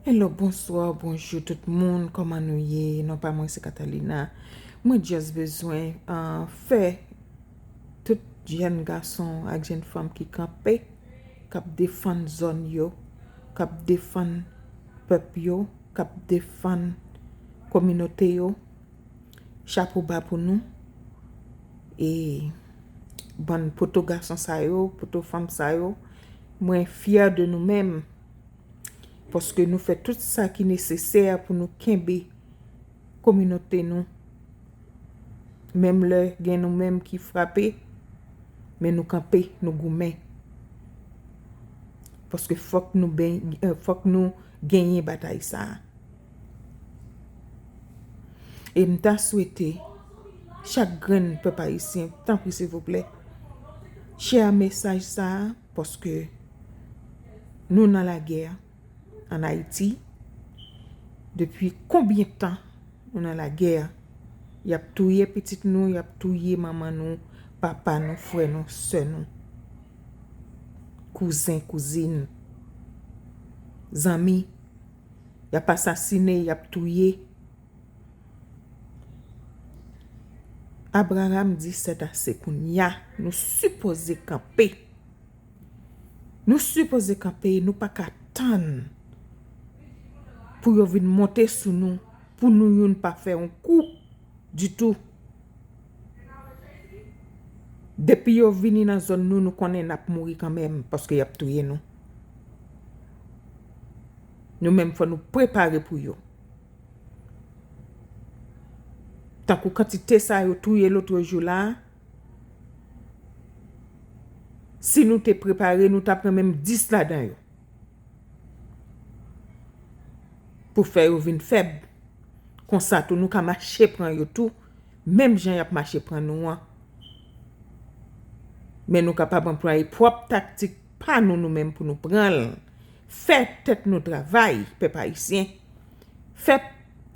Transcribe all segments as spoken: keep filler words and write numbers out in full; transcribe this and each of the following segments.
Hello, bonswa, bonjou tout moun, kòman nou ye? Non pa mwen se Catalina. Mwen just bezwen, ah, fè tout jèn gason ak jèn fanm ki kanpe, k ap defann zòn yo, k ap defann pèp yo, k ap defann kominote yo, chapo ba pou nou. E bann poto gason sa yo, poto fanm sa yo, mwen fyè de nou menm. Paske nou fè tout sa ki nesesè pou nou kenbe kominote nou. Menm lè gen nou menm ki frape, men nou kanpe, nou goumen. Paske fòk nou ben, eh, fòk nou genyen batay sa a. E m ta swete chak grenn pèp ayisyen, tanpri silvouplè, share mesaj sa a, paske nou nan lagè ann Ayiti. Depi konbyen tan nou nan lagè? Y ap touye pitit nou, y ap touye manman nou, papa nou, frè nou, sè nou, kouzen, kouzin, zanmi. Y ap asasine, y ap touye. Abraram di sètase kounye a, nou sipoze kanpe. Nou sipoze kanpe, nou pa ka tann pou yo vin monte sou nou, pou nou youn pa fè yon kou ditou. Depi yo vini nan zòn nou, nou konnen n ap mouri kanmenm, paske y ap touye nou. Nou menm, fò nou prepare pou yo. Tankou kantite sa yo touye lòt jou la, si nou te prepare, nou t ap pran menm dis ladan yo. Pou fè yo vin fèb. Konsa tou, nou ka mache pran yo tou, menm jan y ap mache pran nou an. Men nou kapab anplwaye pwòp taktik pa nou, nou menm, pou nou pran l. Fè tèt nou travay, pèp ayisyen. Fè,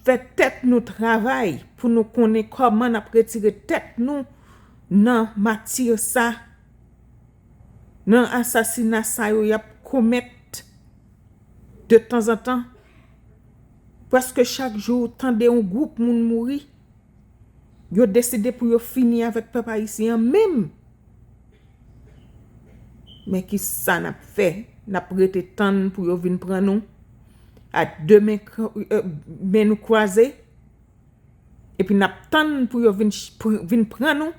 fè tèt nou travay pou nou konnen kòman n ap retire tèt nou nan mati sa, nan asasina sa yo y ap komèt de tanzantan. Prèske chak jou, ou tande yon gwoup moun mouri. Yo deside pou yo fini avèk pèp ayisyen an menm. Men ki sa n ap fè? N ap rete tann pou yo vin pran nou? A de men, k- eh, men nou kwaze? Epi n ap tann pou yo vin, ch- pr- vin pran nou?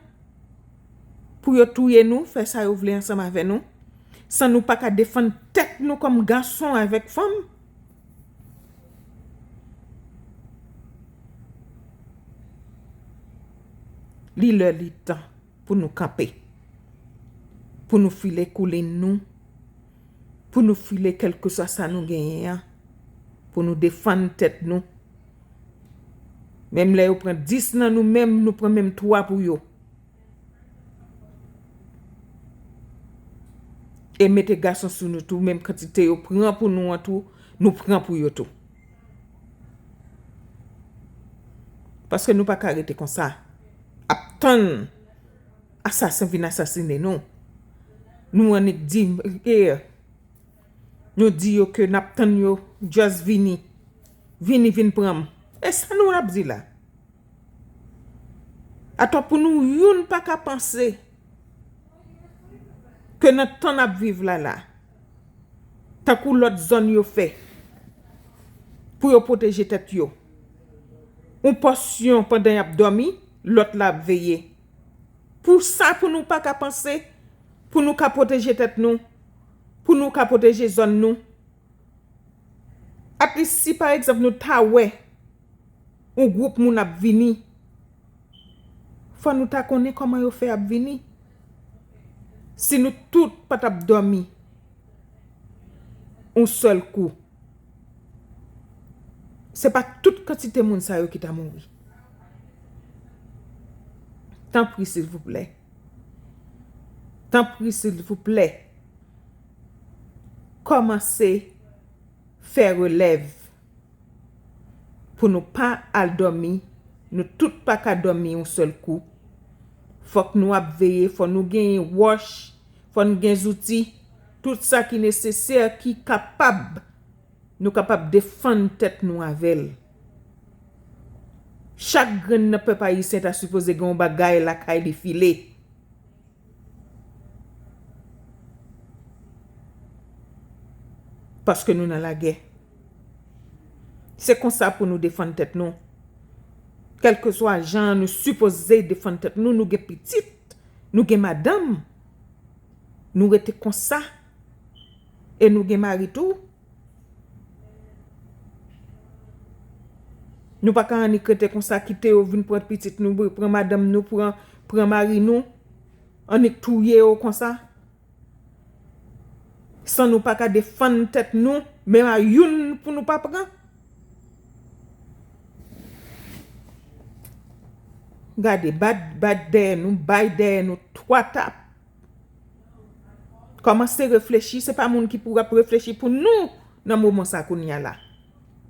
Pou yo touye nou, fè sa yo vle ansanm avè nou? San nou pa ka defann tèt nou kòm gason avèk fanm? Li lè, li tan pou nou kanpe, pou nou file koulin nou, pou nou file kèlkeswa sa nou genyen an, pou nou defann tèt nou. Menm lè yo pran dis nan nou, menm nou pran menm twa pou yo. E mete gason sou nou tou, menm kantite yo pran pou nou an tou, nou pran pou yo tou. Paske nou pa ka rete konsa, ap tann asasen vin asasine nou. Nou annik di, e, nou di yo ke n ap tann yo, just vini. Vini, vin pran m. E sa nou ap di la? Atò pou nou youn pa ka panse ke nan tan n ap viv la la, tankou lòt zòn yo fè, pou yo pwoteje tèt yo. Yon pòsyon pandan y ap dòmi, lòt la ap veye. Pou sa, pou nou pa ka panse, pou nou ka pwoteje tèt nou, pou nou ka pwoteje zòn nou. At least, si pa egzanp nou ta wè yon gwoup moun ap vini, fò nou ta konnen kòman yo fè ap vini. Si nou tout pa t ap dòmi yon sèl kou, se pa tout kantite moun sa yo ki ta mouri. Tanpri, silvouplè. Tanpri, silvouplè. Kòmanse fè relèv. Pou nou pa al dòmi, nou tout pa ka dòmi yon sèl kou. Fòk nou ap veye, fò nou genyen wòch, fò nou gen zouti, tout sa ki nesesè, ki kapab nou kapab defann tèt nou avè l. Chak grenn nan pèp ayisyen ta sipoze gen yon bagay lakay li file. Paske nou nan lagè. Se konsa pou nou defann tèt nou. Kèlkeswa jan nou sipoze defann tèt nou, nou gen pitit, nou gen madanm, nou rete konsa, e nou gen mari tou. Nou pa ka annik rete konsa, kite yo vin pran pitit nou, pran madanm nou, pran, pran mari nou, annik touye yo konsa. San nou pa ka defann tèt nou, menm a youn pou nou pa pran. Gade, bat, bat dèyè nou, bay dèyè nou twa tap. Kòmanse reflechi, se pa moun ki pou ap reflechi pou nou nan moman sa kounye a la.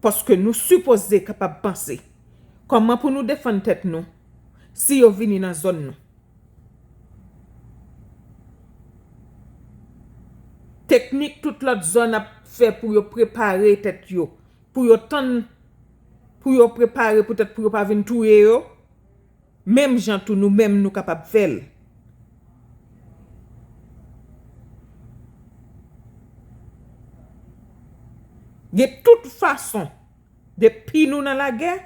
Paske nou sipoze kapab panse kòman pou nou defann tèt nou si yo vini nan zòn nou. Teknik tout lòt zòn ap fè pou yo prepare tèt yo, pou yo tann, pou yo prepare poutèt pou yo pa vin touye yo. Menm jan tou nou menm nou kapab fè l. De tout fason, depi nou nan lagè,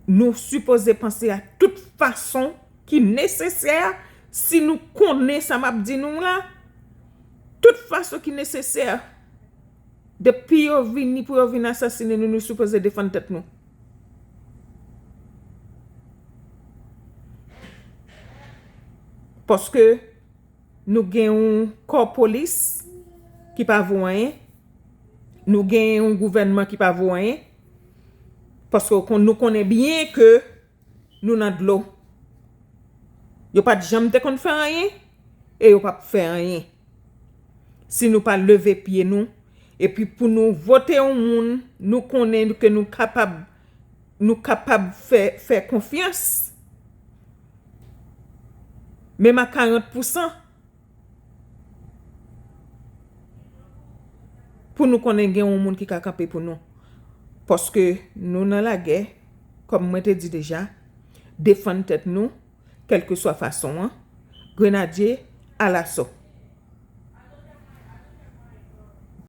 nou sipoze panse a tout fason ki nesesè, si nou konnen sa m ap di nou la, tout fason ki nesesè, depi yo vini pou yo vin asasinen nou, nou sipoze defann tèt nou. Paske nou gen yon kò polis ki pa vo anyen, nou gen yon gouvènman ki pa vo anyen, paske nou konnen byen ke nou nan dlo. Yo pa t janm te konn fè anyen, e yo p ap fè anyen. Si nou pa leve pye nou, epi pou nou vote yon moun, nou konnen ke nou kapab, nou kapab fè, fè konfyans, menm a karant pousan, pou nou konnen gen yon moun ki ka kanpe pou nou. Paske nou nan lagè, kòm mwen te di deja, defann tèt nou, kèlkeswa fason an, grenadye, alaso.